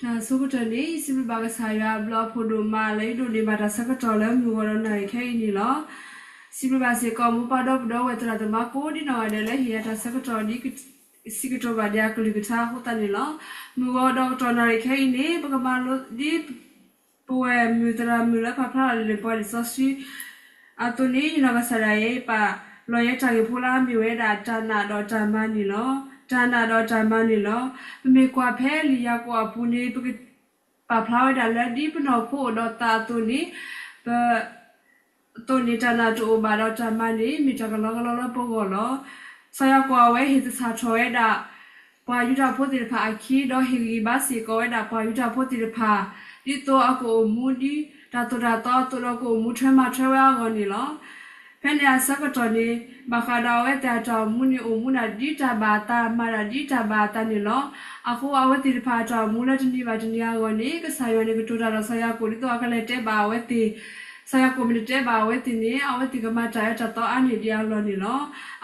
တၢ်ဆိကတၢၢ်န့ၣ် ယစံးဘျုးဘၣ်ကစၢ်ယွၤအဘျုးအဖှိၣ်ဒိၣ်မး လၢယဒိးန့ၢ်ဘၣ်တၢ်ဆၢကတီၢ်လၢမုၢ်ဂီၤဒီးနၣ်ရံၣ်ခဲအံၤန့ၣ်လီၤ. စံးဘျုးဘၣ်စ့ၢ်ကီးမိၢ်ပၢ်ဒီပုၢ်ဒီဝဲၢ်သရၣ်သမါကိးဒ်နီၢ်ဂၤဒဲးလၢဟ့ၣ်ယၤတၢ်ဆၢကတီၢ်ဒ် စံးကတိၤဘၣ်ဒံးအကလုၢ်ကထါအဃိသတးန့ၣ်လီၤ. မုၢ်ဂီၤဒီးကတီၢ်နၣ်ရံၣ်ခဲအံၤန့ၣ် ပကမၤလိဒ် ပဝဲၢ်မုၢ်သရၣ်မုၣ်လၢပာ်ဖျါထီၣ်လံာ်ပှၤလံာ်စီဆှံအသိးန့ၣ် ယနီၢ်ကစၢ်ဒၣ်ယဲ ပာ်လီၤယဲတၢ်ဂ့ၢ်ဖိလၢအမ့ၢ်ဝဲဒၣ်တၢ်နာ်ဒီးတၢ်မၤန့ၣ်လီၤ. တၢ်နာ်ဒီးတၢ်မၤန့ၣ်လီၤ. ပမ့ၢ်ကွၢ်ဖဲလံာ်ယၤကိာ်အပူၤန့ၣ် ပကပာ်ဖျါဝဲဒၣ်လၢဒ်ပနီၢ်ခိအိၣ်ဒီးသးအသိးန့ၣ် ပ အသိးန့ၣ် တၢ်နာ်တအိၣ်ဘၣ်ဒီးတၢ်မၤန့ၣ် မ့ၢ်တၢ်ကလီကလီလၢပဂီၢ်လီၤ. စီၤယၤကိာ်အဝဲဟ့ၣ်သဆၣ်ထီၣ်ဝဲဒၣ် ပှၤယူဒၤဖိသ့ၣ်တဖၣ်အခံ ဒီးဟ့ၣ်ဂံၢ်ဘါစ့ၢ်ကီးဝဲဒၣ်ပှၤယူဒၤဖိသ့ၣ်တဖၣ် ဒ်သိးအကအိၣ်မူဒ်တၢ်သိၣ်တၢ်သီအသိးဒီး ကအိၣ်မူထွဲမၤထွဲဝဲအဂီၢ်န့ၣ်လီၤ. ဖဲန့ၣ်အဆၢကတီၢ်န့ၣ် ဘၣ်ဃးဒီးအဝဲသ့ၣ်အတၢ်အိၣ်မူန့ၣ် အိၣ်မူဒၣ်ဒ်တၢ်ဘၣ်အသး မၤဒၣ်ဒ်တၢ်ဘၣ်အသးန့ၣ်လီၤ. အဃိအဝဲသ့ၣ်တဖၣ်အတၢ်အိၣ်မူလၢတနံၤဘၣ်တနံၤအဂီၢ်န့ၣ် ကစၢ်ယွၤန့ၣ်ကတိၤတၢ်ဒီးစီၤယၤကိာ် ဒ်သိးအကလဲၤတဲဘၣ်အဝဲသ့ၣ် စီၤယၤကိာ်မ့ၢ်တတဲဘၣ်အဝဲသ့ၣ်န့ၣ် အဝဲသ့ၣ်ကမၤတၢ်အၢတၢ်သီအါန့ၢ်ဒံးအလီၢ်န့ၣ်လီၤ.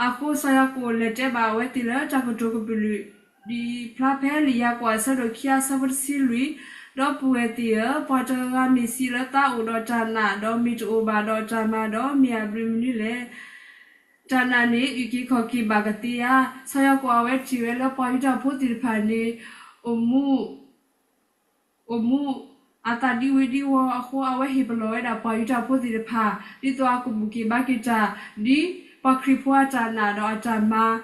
အဃိစီၤယၤကိာ်လဲၤတဲဘၣ်အဝဲသ့ၣ်လၢတၢ်ကတိၤကပုာ်လုာ် ဒ်ဖျါဖဲလံာ်ယၤကိာ်အဆၢဒိၣ်ခံအဆၢဖိတဆံလွံၢ်, ဒီပုၢ်ဝဲၢ်သ့ၣ်ဧၢ, ပှၤတဂၤဂၤမ့ၢ်စံးလၢသးအိၣ်ဒီးတၢ်နာ်, ဒီးမ့ၢ်တအိၣ်ဘၣ်ဒီးတၢ်မၤဒီး မ့ၢ်အဘျုးမနုၤလဲၣ်. တၢ်နာ်န့ၣ်အုၣ်က့ၤခီၣ်က့ၤဘၣ်ကသ့ဧါ. စီၤယၤကိာ်အဝဲထံၣ်ဝဲလၢပှၤယူဒၤဖိသ့ၣ်တဖၣ်န့ၣ် အိၣ်မူ အိၣ်မူအသးဒ်ဝ့ၤဒ်ဝီၤအဃိ အဝဲဟ့ၣ်ပလီၢ်ဝဲဒၣ်ပှၤယူဒၤဖိသ့ၣ်တဖၣ် ဒ်သိးအကဘူၣ်က့ၤဘါက့ၤတၢ် ဒ်ပှၤခရံာ်ဖိအတၢ်နာ်ဒီးအတၢ်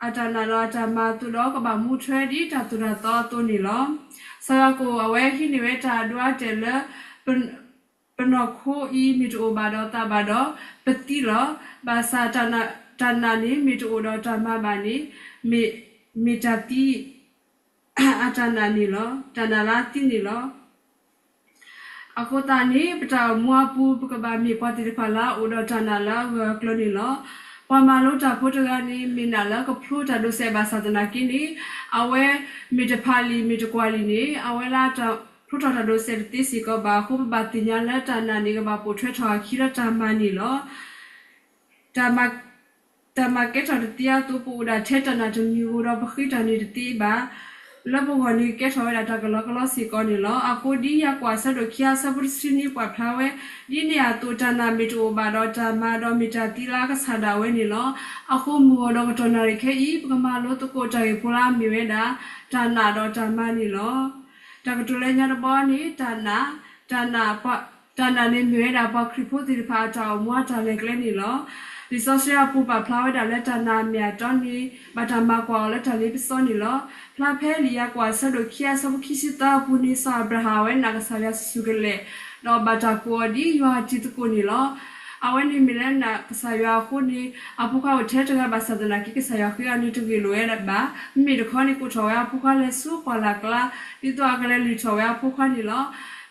အတၢ်နာ်ဒီးအတၢ်မၤအသိးဒီး ကဘၣ်မူထွဲဒ်တၢ်သိၣ်တၢ်သီအသိးန့ၣ်လီၤ. စီၤယၤကိာ်အဝဲဟံးန့ၢ်ဝဲတၢ်အဒိအတဲာ်လၢ ပနီၢ်ခိအံၤမ့ၢ်တအိၣ်ဘၣ်ဒီးသးဘၣ်ဒီး ပသံလီၤ. ဘၣ်ဆၣ်တၢ်နာ်န့ၣ် မ့ၢ်တအိၣ်ဒီးတၢ်မၤဘၣ်န့ၣ် မ့ၢ်တၢ်သံ အတၢ်နာ်န့ၣ်လီၤ. တၢ်နာ်လၢအသံန့ၣ်လီၤ. အဃိသတးန့ၣ် ပတၢ်အိၣ်မူအပူၤ ပကဘၣ်မ့ၢ်ပှၤသ့ၣ်တဖၣ်လၢအအိၣ်ဒီးတၢ်နာ်လၢအဂၢၢ်အကျၢၤန့ၣ်လီၤ. ပှၤမၤလိတၢ်ဖိတဂၤန့ၣ် မ့ၢ်နာ်လၢကဖျိတၢ်ဒိးစဲးဘၣ်ဆၣ်သနာ်က့န့ၣ် အဝဲမ့ၢ်တဖးလံာ်မ့ၢ်တကွၢ်လံာ်န့ၣ် အဝဲလၢအတၢ်ဖျိထီၣ်တၢ်ဒိးစဲးတသ့စ့ၢ်ကီးဘၣ်အဃိ ပဘၣ်သ့ၣ်ညါလၢတၢ်နာ်န့ၣ် ကဘၣ်ပိာ်ထွဲထီၣ်အခံလၢတၢ်မၤန့ၣ်လီၤ. တၢ်မၤကဲထီၣ်တသ့အသိး ပအိၣ်ဒၣ်ထဲတၢ်နာ်တမံၤဧိၤဒီး ပဃ့တၢ်န့ၣ်တသ့ဘၣ်. လၢပဂီၢ်န့ၣ် ကဲထီၣ်ဝဲဒၣ်တၢ်ကလီကလီစ့ၢ်ကီးန့ၣ်လီၤ. အဃိဒ်ယၤကိာ်အဆၢဒိၣ်ခံအဆၢဖိတဆံနွံပာ်ဖျါဝဲ, ဒ်န့ၣ်အသိးတၢ်နာ်မ့ၢ်တအိၣ်ဘၣ်ဒီးတၢ်မၤဒီးမ့ၢ်တၢ်သံလၢအကဆၣ်ဒၣ်ဝဲန့ၣ်လီၤ. အဃိမုၢ်ဂီၤဒီးကတီၢ်နၣ်ရံၣ်ခဲအံၤ ပကမၤလိသကိးတၢ်ဂ့ၢ်ဖိလၢအမ့ၢ်ဝဲဒၣ် တၢ်နာ်ဒီးတၢ်မၤန့ၣ်လီၤ. တၢ်ကတိၤလၢညါတဘီန့ၣ် တၢ်နာ်, တၢ်နာ်, တၢ်နာ်န့ၣ်မ့ၢ်ဝဲဒၣ်ပှၤခရံာ်ဖိသ့ၣ်တဖၣ်အတၢ်အိၣ်မူအတၢ်လဲၤကျဲန့ၣ်လီၤ. လံာ်စီဆှံအပူၤပာ်ဖျါဝဲဒၣ်လၢတၢ်နာ်အမ့ၢ်အတီန့ၣ် ဘၣ်တၢ်မၤကွၢ်အီၤလၢတၢ်လ့ပစီန့ၣ်လီၤ. ဖျါဖဲလံာ်ယၤကိာ်အဆၢဒိၣ်ခံအဆၢဖိခံဆံသၢအပူၤန့ၣ် စီၤအၤဘြၤဟၣ်အဝဲနာ်ကစၢ်ယွၤဆူၣ်ဆူၣ်ကလဲာ်, ဒီးဘၣ်တၢ်ကိးအီၤဒ်ယွၤအတံၤသကိးန့ၣ်လီၤ. အဝဲန့ၣ်မ့ၢ်လၢနာ်ကစၢ်ယွၤအဃိန့ၣ် အဖိခွါအိၣ်ထဲတဂၤဘၣ်ဆၣ်သနာ်က့ ကစၢ်ယွၤဃ့အီၤန့ၣ်တဂ့ၢ်လိာ်ဝဲဘၣ်. မ့မ့ၢ်တခီန့ၣ် ကိးထီၣ်ဝဲအဖိခွါလဲၤဆူပှၢ်လၢ်ကျါ ဒ်သိးအကလဲၤလုၢ်ထီၣ်ဝဲအဖိခွါန့ၣ်လီၤ.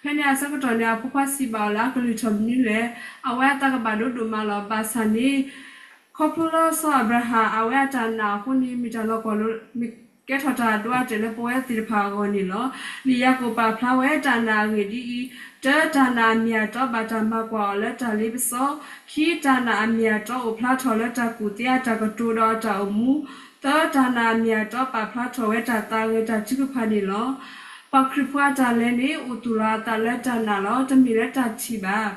ဖဲန့ၣ်အဆၢကတီၢ်န့ၣ် အဖိခွါစံးဘၣ်အီၤလၢအကလုၢ်ထီၣ်မနုၤလဲၣ်. အဝဲအသးကဘၣ်ဒိဒိၣ်မးလီၤ. ဘၣ်ဆၣ်န့ၣ် ခီဖျိလၢစီၤအၤဘြၤဟၣ် အဝဲအတၢ်နာ်အဃိန့ၣ် မ့ၢ်တၢ်လီၤပှီၢ်လိ မ့ၢ်ကဲထီၣ်တၢ်အဒိအတဲာ်လၢပဝဲသ့ၣ်တဖၣ်အဂီၢ်န့ၣ်လီၤ. လံာ်ယၤကိာ်ပာ်ဖျါဝဲတၢ်နာ်အဂ့ၢ်ဒ်အံၤ, တၢ တၢ်နာ်အမ့ၢ်အတီဘၣ်တၢ်မၤကွၢ်အီၤလၢတၢ်လ့ပစီ, ခံ တၢ်နာ်အမ့ၢ်အတီအိၣ်ဖျါထီၣ်လၢတၢ်ကူၣ်သ့ အတၢ်ကတိၤဒီးအတၢ်အိၣ်မူ, သၢ တၢ်နာ်အမ့ၢ်အတီပာ်ဖျါထီၣ်ဝဲတၢ်သးဂဲၤတၢ်ထုကဖၣ်န့ၣ်လီၤ. ပှၤခရံာ်ဖိအတၢ်လဲၤန့ၣ် အိၣ်သူၣ်လီၤအသးလၢတၢ်နာ်လီၤ, တမ့ၢ်လၢတၢ်ထံၣ်ဘၣ်.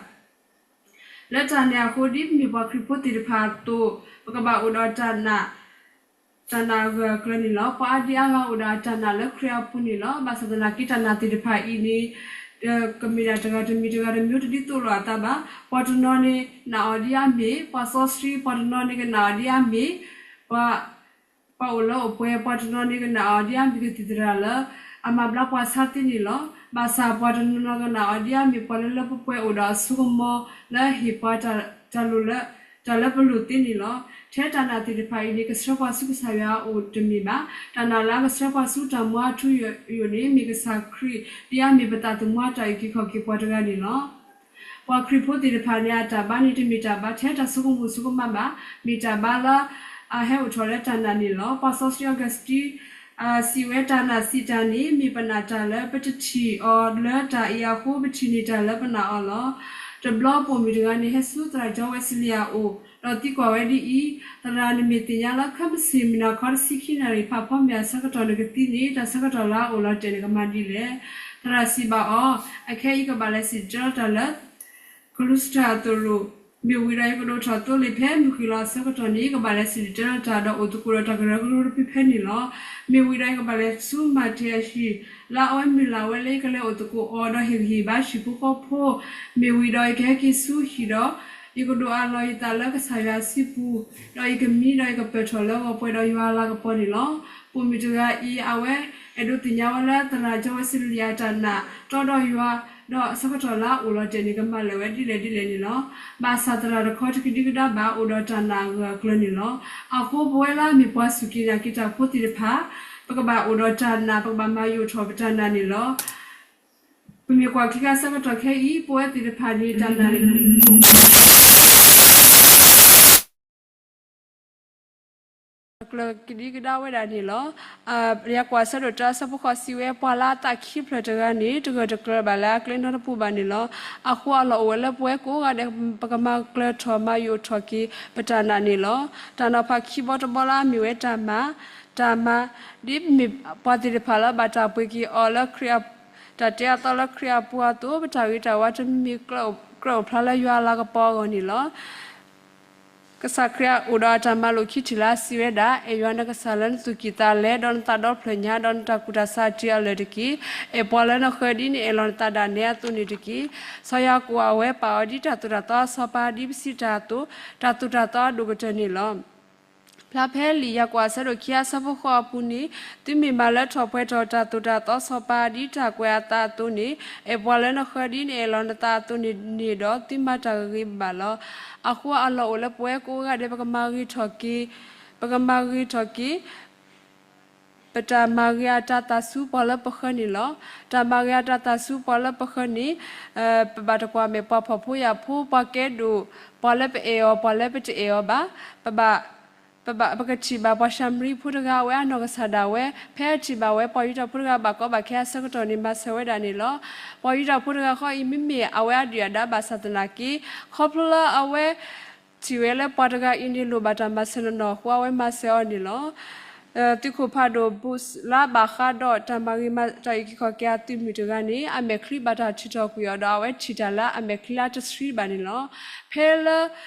လၢတၢ်န့ၣ်အဃိ ဒ်ပမ့ၢ်ပှၤခရံာ်ဖိသ့ၣ်တဖၣ်အသိး, ပကဘၣ်အိၣ်ဒီးတၢ်နာ်, တၢ်နာ်အဂၢၢ်အကျၢၤန့ၣ်လီၤ. ပှၤအါဒံအါဂၤအိၣ်ဒီးတၢ်နာ်လၢခရံာ်အပူၤန့ၣ်လီၤ. ဘၣ်ဆၣ်သနာ်က့ တၢ်နာ်သ့ၣ်တဖၣ်အံၤန့ၣ် ကမ့ၢ်ဒၣ်တဂၤတမံၤတဂၤတမံၤတဒ်သိးလိာ်အသးဘၣ်. ပှၤတနီၤန့ၣ်နာ်အီၤဒ်အါမ့ၢ်ပှၤစီဆှံ, ပှၤတနီၤန့ၣ်ကနာ်အီၤဒ်အါမ့ၢ်ပှၤ ပှၤအိၣ်လၢအိၣ်ပှဲၤ, ပှၤတနီၤန့ၣ်ကနာ်အီၤဒ်အါမ့ၢ်ကသံၣ်သရၣ်လၢအမၤဘျါပှၤဆါသ့န့ၣ်လီၤ. ဘၣ်ဆၣ်ပှၤတနီၤနီၤကနာ်အီၤဒ်အါမ့ၢ်ပှၤလၢလၢပှဲၤပှဲၤ အိၣ်ဒီးအစိကမီၤလၢဟ့ၣ်ပှၤတၢ်လိၣ်လၢ တၢ်လၢပလိၣ်သ့န့ၣ်လီၤ. ထဲတၢ်နာ်သ့ၣ်တဖၣ်အံၤန့ၣ် ကဆှၢပှၤဆူကစၢ်ယွၤအအိၣ်တမ့ၢ်ဘၣ်. တၢ်နာ်လၢအကဆှၢပှၤဆူတၢ်မူအထူအယိာ်န့ၣ် မ့ၢ်ကစၢ်ခရံာ်ဒ်အါမ့ၢ်ပသးသမူအတၢ်အုၣ်က့ၤခီၣ်က့ၤပှၤတဂၤန့ၣ်လီၤ. ပှၤခရံာ်ဖိသ့ၣ်တဖၣ်န့ၣ် အတၢ်ဘါန့ၣ် တမ့ၢ်တၢ်ဘါထဲတၢ်ဆိကမိၣ်ဆိကမးဘၣ်. မ့ၢ်တၢ်ဘါလၢအဟဲအိၣ်ထီၣ်လၢတၢ်နာ်န့ၣ်လီၤ. ပှၤစီဆှံအီကူးစတံ စံးဝဲ တၢ်နာ်စံးတၢ်န့ၣ် မ့ၢ်ပနာ်တၢ်လၢပတထံၣ်အီၤလၢတၢ်အံၤအဃိ ပထံၣ်န့ၢ်တၢ်လၢပနာ်အီၤလီၤ. တဘျီပိာ်မုၣ်တဂၤန့ၣ် ဟဲဆူသရၣ်ကၠီဝဲစလံအအိၣ် ဒီးသံကွၢ်ဝဲဒ်အံၤ, သရၣ်, နမ့ၢ်သ့ၣ်ညါလၢ ခဲမုၢ်ဆ့ၣ်မုၢ်နၤခီ တဆံခံနၣ်ရံၣ် ဖးဖီမ့ၢ်အဆၢကတီၢ် နကသံန့ၣ် တၢ်ဆၢကတီၢ်လၢအအိၣ်လီၤတဲာ် နကမၤဒ်လဲၣ်. သရၣ်စံးဘၣ်အီၤ, အခဲအံၤ ကဘၣ်လဲၤစံၣ်တဲၤတဲလီၤတၢ်လၢ ကလူးစတၢၣ်အသိၣ်လိၣ်, မ့ၢ်ဝံၤဒီး ယကဒိၣ်ထီၣ်သိလ့ၣ် ဖဲမုၢ်ဃ့ၢ်လီၤအဆၢကတီၢ်န့ၣ် ကဘၣ်လဲၤစံၣ်တဲၤတဲလီၤတၢ် ဒီးအိၣ်သကိးဒီးတၢ်ကရၢကရိတဖုဖဲန့ၣ်လီၤ. မ့ၢ်ဝံၤဒီး ယကဘၣ်လဲၤဆူမၤတ့ၢ်အဟံၣ် လၢအဝဲမုၢ်လၢ်ဝဲလၢ ယကလဲၤအိၣ်သကိးအီၤ ဒီးဟ့ၣ်ဂံၢ်ဟ့ၣ်ဘါဟံၣ်ဖိဃီဖိ, မ့ၢ်ဝံၤဒီး ယကဟဲက့ၤဆူဟံၣ်ဒီး ယကဒိးအးလီၤယသးလၢကစၢ်ယွၤစုပူၤ, ဒီးယကမံဒီးယကပၢၢ်ထီၣ်လၢဂီၤပှဲၤဒီးယွၤအလၤကပီၤန့ၣ်လီၤ. ပိာ်မုၣ်တဂၤအံၤ အဝဲအဲၣ်ဒိးသ့ၣ်ညါဝဲလၢ သရၣ်စီၤဝဲစလံအတၢ်နာ် တီဒီးယွၤ, ဒီးအဆၢကတီၢ်လၢအအိၣ်လီၤတဲာ်န့ၣ် ကမၤလၢာ်ဝဲဒ်လဲၣ်ဒ်လဲၣ်န့ၣ်လီၤ. ဘၣ်ဆၣ်သရၣ်တခီ တကဒံကဒါဘၣ် အိၣ်ဒီးတၢ်နာ်အဂၢၢ်အကျၢၤန့ၣ်လီၤ. အဃိပဝဲလၢအမ့ၢ်ပှၤစူၢ်က့ၤနာ်က့ၤတၢ်ဖိသ့ၣ်တဖၣ် ပကဘၣ်အိၣ်ဒီးတၢ်နာ်, ပကဘၣ်မၤယိာ်ထီၣ်ပတၢ်နာ်န့ၣ်လီၤ. ပမ့ၢ်ကွၢ်ချံခါဆၢကတီၢ်ခဲအံၤ ပဝဲသ့ၣ်တဖၣ်န့ၣ် တၢ်နာ်န့ၣ် ကျၢၤကဒံကဒါဝဲဒၣ်န့ၣ်လီၤ. ယၤကိာ်အဆၢဒိၣ်တၢ အဆၢဖိဃိးစံးဝဲ, ပှၤလၢအသးခံဖျၢၣ်တဂၤန့ၣ် တဂၢၢ်တကျၢၤဘၣ်လၢအကျဲနီတပူၤဘၣ်န့ၣ်လီၤ. အဃိအလီၢ်အိၣ်ဝဲလၢပဝဲကိးဂၤဒဲး ပကမၤကျၢၤထီၣ်မၤယိာ်ထီၣ်က့ၤပတၢ်နာ်န့ၣ်လီၤ. တၢ်နီၤဖးခံဘီတဘီလၢအမ့ၢ်ဝဲတၢ်မၤ, တၢ်မၤ, ဒ်ပမ့ၢ်ပှၤသ့ၣ်တဖၣ်လၢဘၣ်တၢ်ပှ့ၤက့ၤအီၤလၢ တၢ်တ့အသီလၢခရံာ်အပူၤအသိး, ပတၢ်ဂ့ၤတၢ်ဝါတမံၤမံၤ ကြၢးအိၣ်ဖျါလၢယွၤအလၤကပီၤအဂီၢ်န့ၣ်လီၤ. ကစၢ်ခရံာ်အိၣ်ဒီးအတၢ်မၤလိာ်ခံထံၣ်လၢအစံးဝဲဒၣ်, အဲၣ်ယွၤနကစၢ်လၢနသူၣ်ကံၢ်သးလဲ, ဒီးနသးဒီဖျၢၣ်ညါ, ဒီးနတၢ်ကူၣ်တၢ်ဆးတုၤအလၢာ်တက့ၢ်. အဲၣ်ပှၤလၢနဃၢၤဒ်နအဲၣ်လီၤနသးဒၣ်နဲအသိးန့ၣ်တက့ၢ်. စီၤယၤကိာ်အဝဲပာ်အီၤဒ်တၢ်သိၣ်တၢ်သီအစီၤပၤ, ဒ်ပစံးတၢ်အသိး, တၢ်သိၣ်တၢ်သီအဒိၣ်ကတၢၢ်န့ၣ်လီၤ. ဖျါဖဲလံာ်ယၤကိာ်အဆၢဒိၣ်ခံ အဆၢဖိဃိးအပူၤန့ၣ်, သုမ့ၢ်မၤလၢထီၣ်ပှဲၤထီၣ်တၢ်သိၣ်တၢ်သီစီၤပၤ ဒ်တၢ်ကွဲးအသးအသိးန့ၣ်, အဲၣ်ပှၤလၢနဃၢၤဒ်နအဲၣ်လီၤနသးအသိးန့ၣ်ဒီး, သုမၤတၢ်ဂ့ၤဂ့ၤဘၣ်ဘၣ်လီၤ. အဃိအလီၢ်အိၣ်လၢပဝဲကိးဂၤဒဲး ပကမၤဂ့ၤထီၣ်က့ၤ, ပကမၤဂ့ၤထီၣ်က့ၤ ပတၢ်မၤဂ့ၤအတၤသၣ်ဆူပှၤလၢပဃၢၤန့ၣ်လီၤ. တၢ်မၤဂ့ၤအတၤသၣ်ဆူပှၤလၢပဃၢၤန့ၣ်, ပဘၣ်တကွၢ်မဲာ်ပှၤဖှီၣ်ဖိယာ်ဖိ, ပှၤကဲဒိၣ်, ပှၤလၢပအဲၣ်အီၤ, ပှၤလၢပတအဲၣ်အီၤဘၣ်. ပဘၣ်, ပဘၣ်, ပကထံၣ်ဘၣ်ပှၤၡၤမရံဖိတဂၤ အဝဲအနီၢ်ကစၢ်ဒၣ်ဝဲ, ဖဲအထံၣ်ဘၣ်ဝဲပှၤယူဒၤဖိတဂၤဘၣ်ကီဘၣ်ခဲအဆၢကတီၢ်န့ၣ် မၤစၢၤဝဲဒၣ်န့ၣ်လီၤ. ပှၤယူဒၤဖိတဂၤဃီအံၤ မ့မ့ၢ်အဝဲအဒုၣ်အဒါဘၣ်ဆၣ်သနာ်က့, ခီဖျိလၢအဝဲ ထံၣ်ဝဲလၢပှၤတဂၤအံၤန့ၣ် လိၣ်ဘၣ်တၢ်မၤစၢၤနီၢ်နီၢ်အဃိ အဝဲမၤစၢၤအီၤန့ၣ်လီၤ. သုးခိၣ်ဖးဒိၣ် Bush လၢအဘၣ်ဃးဒီးတၢ်မၤဂ့ၤမၤတၢ်အုၣ်က့ၤခီၣ်က့ၤအသုးမုၢ်တဂၤန့ၣ် အမဲာ်ချံဘၣ်တၢ်ထုးထီၣ်ကွံာ်အီၤဒီး အဝဲထံၣ်တၢ်လၢအမဲာ်ချံလၢတဆှံဘၣ်န့ၣ်လီၤ. ဖဲလၢ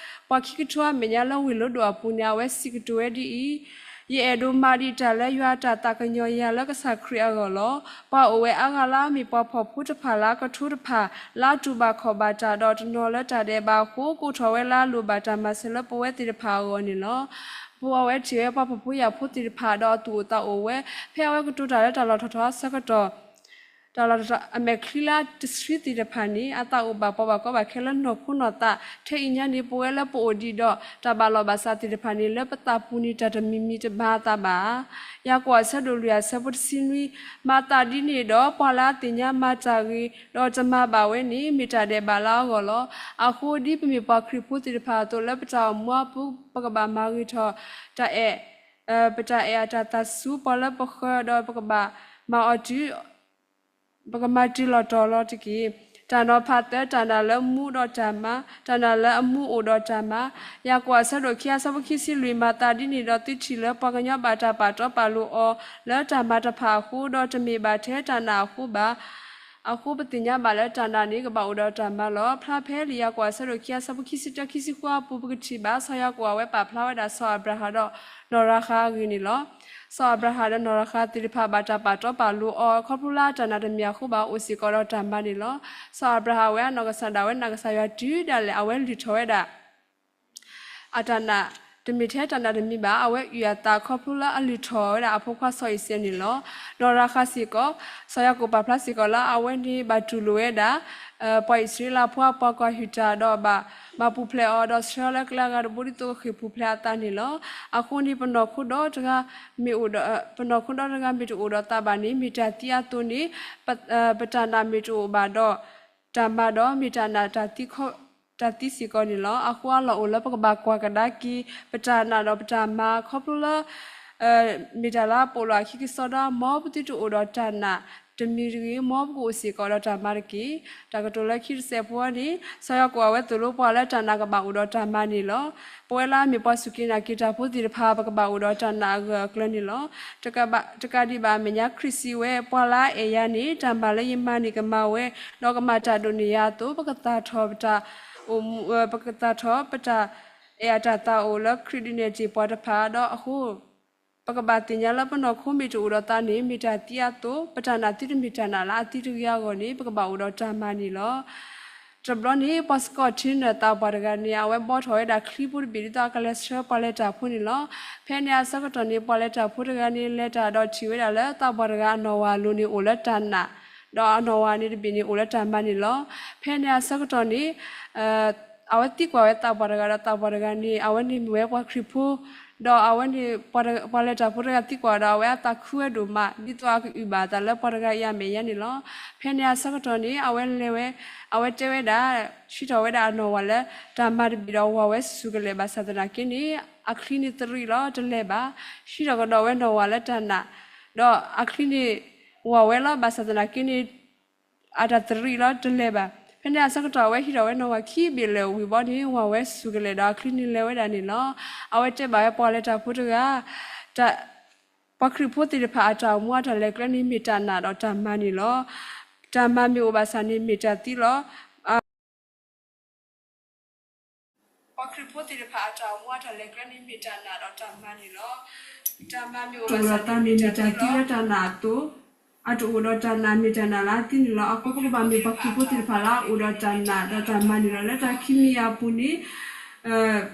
ပှၤခံကထိအမဲာ်ညါလၢဝ့ၢ်လိဒိၣ်အပူၤန့ၣ် အဝဲစံးကတိၤဝဲဒ်အံၤ, ယအဲၣ်ဒိးမၤဒံးတၢ်လၢယွၤအတၢ်သးကညီၤယၤလၢကစၢ်ခရံာ်အဂီၢ်လီၤ. ပှၤအိၣ်ဝဲအါဂၤလၢအမ့ၢ်ပှၤဖှီၣ်ဖိတဖၣ်လၢအကထိတဖၣ် လၢအတူၢ်ဘၣ်ခီၣ်ဘၣ်တၢ်ဒီးတနီၤလၢတၢ်ဒဲးဘးအဃိ ကိးထီၣ်ဝဲလၢအလိၣ်ဘၣ်တၢ်မၤစၢၤလၢပဝဲသ့ၣ်တဖၣ်အဂီၢ်န့ၣ်လီၤ. ပဝဲထံၣ်ဝဲပှၤဖှီၣ်ဖိယာ်ဖိသ့ၣ်တဖၣ်ဒီးအသူၣ်အိၣ်သးအိၣ်ဝဲ ဖဲအဝဲကတိၤတၢ်လၢတၢ်လီၢ်ထီၣ်ထီအဆၢကတီၢ် တၢ်လီၢ်အမဲာ်ချံလၢတဆှံသ့ၣ်တဖၣ်န့ၣ် အသးအိၣ်ဘၣ်ပှၤဘၣ်ကီဘၣ်ခဲလၢနီၢ်ခိနီၢ်သး ထဲအံၤညါန့ၣ် ပဝဲလၢပအိၣ်ဒံးဒီးတၢ်ဘၣ်လီၤဘၣ်စးသ့ၣ်တဖၣ်န့ၣ် လၢပသးပူၤန့ၣ် တၢ်တမံၤမံၤတမၤအသးဘၣ်ဧါ. ယၤကိာ်အဆၢဒိၣ်လွံၢ်အဆၢဖိတဆံနွံ, မၤသးဒ်န့ၣ်ဒီး ပှၤလၢအသ့ၣ်ညါမၤတၢ်ဂ့ၤ ဒီးတမၤဘၣ်ဝဲန့ၣ် မ့ၢ်တၢ်ဒဲးဘးလၢအဂီၢ်လီၤ. အဃိဒ်ပမ့ၢ်ပှၤခရံာ်ဖိသ့ၣ်တဖၣ်အသိး လၢပတၢ်အိၣ်မူအပူၤ ပကဘၣ်မၤဂ့ၤထီၣ်တၢ်အဲၣ် ပတၢ်အဲၣ်အတၢ်သးဆူပှၤလၢပဃၢၤ ဒီးပကဘၣ်မၤအီၤတုၤ ပကမၤတုၤလီၤတီၤလီၤတက့ၢ်. တၢ်နီၤဖးသၢ, တၢ်နာ်လၢအမူဒီးတၢ်မၤ, တၢ်နာ်လၢအမူအိၣ်ဒီးတၢ်မၤ. ယၤကိာ်အဆၢဒိၣ်ခံ အဆၢဖိခံဆံလွံၢ်, မၤသးဒ်န့ၣ်ဒီး သုထံၣ်လၢပှၤကညီဘၣ်တၢ်ပာ်တီပာ်လိၤအီၤ လၢတၢ်မၤတဖၣ်အဃိ, ဒီးတမ့ၢ်ဘၣ်ထဲတၢ်နာ်အဃိဘၣ် အဃိပသ့ၣ်ညါဘၣ်လၢတၢ်နာ်န့ၣ် ကဘၣ်အိၣ်ဒီးတၢ်မၤလီၤ. ဖျါဖဲလံာ်ယၤကိာ်အဆၢဒိၣ်ခံ အဆၢဖိခံဆံတၢ ခံဆံဃုအပူၤ ပကထံၣ်ဘၣ် စီၤယၤကိာ်အဝဲပာ်ဖျါဝဲဒၣ် စီၤအၤဘြၤဟၣ်ဒီးနီၢ်ရၤဃၤအဂ့ၢ်န့ၣ်လီၤ. စီၤအၤဘြၤဟၣ်ဒီးနီၢ်ရၤဃၤသ့ၣ်တဖၣ် ဘၣ်တၢ်ပာ်တီပာ်လိၤအီၤ ခီဖျိလၢအတၢ်နာ်တမံၤအဃိဘၣ် အိၣ်စ့ၢ်ကီးဒီးတၢ်မၤန့ၣ်လီၤ. စီၤအၤဘြၤဟၣ်ဝဲအနီၢ်ကစၢ်ဒၣ်ဝဲနာ်ကစၢ်ယွၤတုၤဒၣ်လဲာ် အဝဲလုၢ်ထီၣ်ဝဲဒၣ် အတၢ်နာ်, တမ့ၢ်ထဲတၢ်နာ်တမံၤဘၣ်, အဝဲအုၣ်အသးခီဖျိလၢအလုၢ်ထီၣ်ဝဲဒၣ်အဖိခွါစီၤအံၤစဲးန့ၣ်လီၤ. နီၢ်ရၤဃၤစ့ၢ်ကီး, စီၤယၤကိာ်ပာ်ဖျါစ့ၢ်ကီးလၢအဝဲန့ၣ်ဘၣ်တူၢ်လိာ်ဝဲဒၣ် ပှၤအံၣ်စရ့လးဖိအပှၤကွၢ်ဟုၣ်တၢ်ဒီးဘၣ်မၤပူၤဖျဲးအီၤ ဒီးဆှၢလၢကျဲအဂၤတဘိဒ်သိးကဃ့ၢ်ပူၤဖျဲးအသးန့ၣ်လီၤ. အဃိန့ၣ် ပနီၢ်ခိဒီတဂၤမ့ၢ်အိၣ်ဒီး, ပနီၢ်ခိဒီတဂၤမ့ၢ်တအိၣ်ဒီးသးဘၣ်န့ၣ် မ့ၢ်တၢ်သံအသိးန့ၣ် ပတၢ်နာ်မ့ၢ်တအိၣ်ဘၣ်ဒီး တၢ်မၤဒီး မ့ၢ်တၢ်နာ်တၢ်သံစ့ၢ်ကီးန့ၣ်လီၤ. အဃိအလီၢ်အိၣ်လၢပကဘၣ်ကွၢ်ကဒါက့ၤ ပတၢ်နာ်ဒီးပတၢ်မၤ ခီဖျိလၢ မ့ၢ်တၢ်လၢအပိာ်လီၤအခံကစီဒီ မ်ပသုတအိၣ်ဒီးတၢ်နာ်တမံၤတဂ့ၤ, မ်ပကအိၣ်စ့ၢ်ကီးဒီးတၢ်မၤတက့ၢ်. တၢ်ကတိၤလၢခံတစဲးဖိန့ၣ် စီၤယၤကိာ်အဝဲသိၣ်လိပှၤလၢတၢ်နာ်ကဘၣ်အိၣ်ဒီးတၢ်မၤန့ၣ်လီၤ. ပဝဲလၢအမ့ၢ်ပှၤစူၢ်က့ၤနာ်က့ၤတၢ်ဖိသ့ၣ်တဖၣ် ပကဘၣ်အိၣ်ဒီးတၢ်နာ်အဂၢၢ်အကျၢၤန့ၣ်လီၤ. တကးဒံးဘၣ်အမဲာ်ညါ ခရံာ်စံးဝဲ ပှၤလၢအအဲၣ်ယၤန့ၣ် တၢ်မၤလၢယမၤန့ၣ်ကမၤဝဲ, ဒီးကမၤတၢ်ဒိးန့ၢ်ယၤအသိး ပကသၣ်ထီၣ်ပတၢ်အိၣ်မူ, ပကသၣ်ထီၣ်ပတၢ်အဲၣ်အတၢ်သးအိၣ်လၢခရံာ်ဒုးနဲၣ်တ့ၢ်ပှၤတဖၣ်ဒီးအဃိ ပကဘၣ်သ့ၣ်ညါလၢပနီၢ်ခိမ့ၢ်တအိၣ်ဒီးသးန့ၣ် မ့ၢ်တၢ်သံအသိး, ပတၢ်နာ်သုတမ့ၢ်တၢ်နာ်လၢအသံတဂ့ၤအဂီၢ်န့ၣ် ပကဘၣ်အိၣ်ဒီးတၢ်မၤန့ၣ်လီၤ. တဘျီန့ၣ် ပှၤစကီၣ်ထံနၢၤသးပှၢ်တဂၤန့ၣ် အဝဲဘှီထီၣ်ဝဲဒၣ်ချံဖိတဘ့ၣ် ဒ်သိးအကလဲၤဆှၢပှၤလဲၤတၢ်ဖိန့ၣ်လီၤ. ဖဲန့ၣ်အဆၢကတီၢ်န့ၣ် ပှၤလဲၤတၢ်ဖိတဂၤန့ၣ် လဲၤတၢ်ဒီးထံၣ်ဝဲဒၣ်လၢသးပှၢ်တဂၤအနီၢ်ဝၤအလိၤန့ၣ် အိၣ်လၢတၢ်နာ်, ဒီးအနီၢ်ဝၤန့ၣ်တဘ့ၣ်န့ၣ် အိၣ်လၢတၢ်မၤန့ၣ်လီၤ. ဖဲန့ၣ်အဆၢကတီၢ်န့ၣ် အဝဲသံကွၢ်ဝဲသးပှၢ်တဂၤဒီး သးပှၢ်တဂၤန့ၣ် အဝဲန့ၣ်မ့ၢ်ဝဲပှၤခရံာ်ဖိ, ဒီးအဝဲန့ၣ် ပှၤလဲၤတၢ်ဖိတဂၤသံကွၢ်ဒီး အဝဲအသးခုဝဲဒိၣ်မး ဒ်သိးအကအုၣ်ဘၣ်အသးလၢပှၤတဂၤအံၤအမဲာ်ညါန့ၣ်လီၤ. ဖဲန့ၣ်အဆၢကတီၢ်န့ၣ် အဝဲလဲၤဝဲ, အဝဲတဲဝဲဒၣ်, ဟံးထီၣ်ဝဲဒၣ်အနီၢ်ဝၤလၢ တၢ်မၤတဘ့ၣ်ဒီးဝၤဝဲဆူၣ်ကလဲာ် ဘၣ်ဆၣ်သနာ်က့န့ၣ် အချံန့ၣ်သရံးလီၤ တလဲၤဘၣ်. ဟံးထီၣ်ကဒီးဝဲနီၢ်ဝၤလၢတၢ်နာ်, ဒီးအချံန့ၣ် ဝၤဝဲလီၤ ဘၣ်ဆၣ်သနာ်က့န့ၣ် အတၢ်သရံးလီၤ တလဲၤဘၣ်. ဖဲန့ၣ်အဆၢကတီၢ် အဝဲဟံးထီၣ်ဝဲနီၢ်ဝၤခံဘ့ၣ်လၢာ်ဝံၤဘီန့ၣ် ဝၤဝဲဆူၣ်ကလဲာ်ဒီးအချံန့ၣ်လဲၤဝဲဒၣ်န့ၣ်လီၤ. အဝဲတဲဘၣ်ဝဲပှၤလဲၤတၢ်ဖိတဂၤ, ပှၤခရံာ်ဖိသ့ၣ်တဖၣ်အတၢ်အိၣ်မူအတၢ်လဲၤကျဲန့ၣ် မ့ၢ်တၢ်နာ်ဒီးတၢ်မၤန့ၣ်လီၤ. တၢ်မၤမ့ၢ်အိၣ်ဘၣ်ဆၣ်န့ၣ် မ့ၢ်တၢ်သံလီၤ. ပှၤခရံာ်ဖိသ့ၣ်တဖၣ်အတၢ်အိၣ်မူအတၢ်လဲၤကျဲန့ၣ် မ့ၢ်တၢ်နာ်ဒီးတၢ်မၤန့ၣ်လီၤ. တၢ်မၤမ့ၢ်အိၣ်ဘၣ်ဆၣ်န့ၣ် မ့ၢ်တၢ်သံလၢတၢ်နာ်အသိး, အတအိၣ်ဒီးတၢ်နာ် မ့ၢ်တၢ်နာ်လၢအသံန့ၣ်လီၤ. အဃိပကဘၣ်မ့ၢ်ပှၤခရံာ်ဖိသ့ၣ်တဖၣ်လၢအအိၣ်ဒီးတၢ်နာ်ဒီးတၢ်မၤန့ၣ်လီၤ. လၢတၢ်ခံမံၤအပူၤန့ၣ်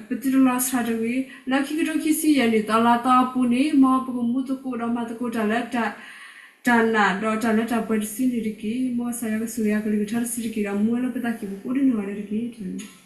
ပသုတလီၤဆှၢတဂ့ၤ. လၢခံကထိခံဆံယဲၢ်နံၣ် သီလါသီအပူၤန့ၣ် မ်ပကမူသကိးဒီးမၤသကိးတၢ်လၢ တၢ်နာ်ဒီးတၢ်လၢတၢ်ပှဲၤတစုန့ၣ်တက့ၢ်. မ်ကစၢ်ယွၤကဆိၣ်ဂ့ၤအကလုၢ်ကထါတစုတက့ၢ်ဒီး မူဝဲလၢပသးကံၢ်ပူၤကိးဒ်နီၢ်ဂၤဒဲးတက့ၢ်.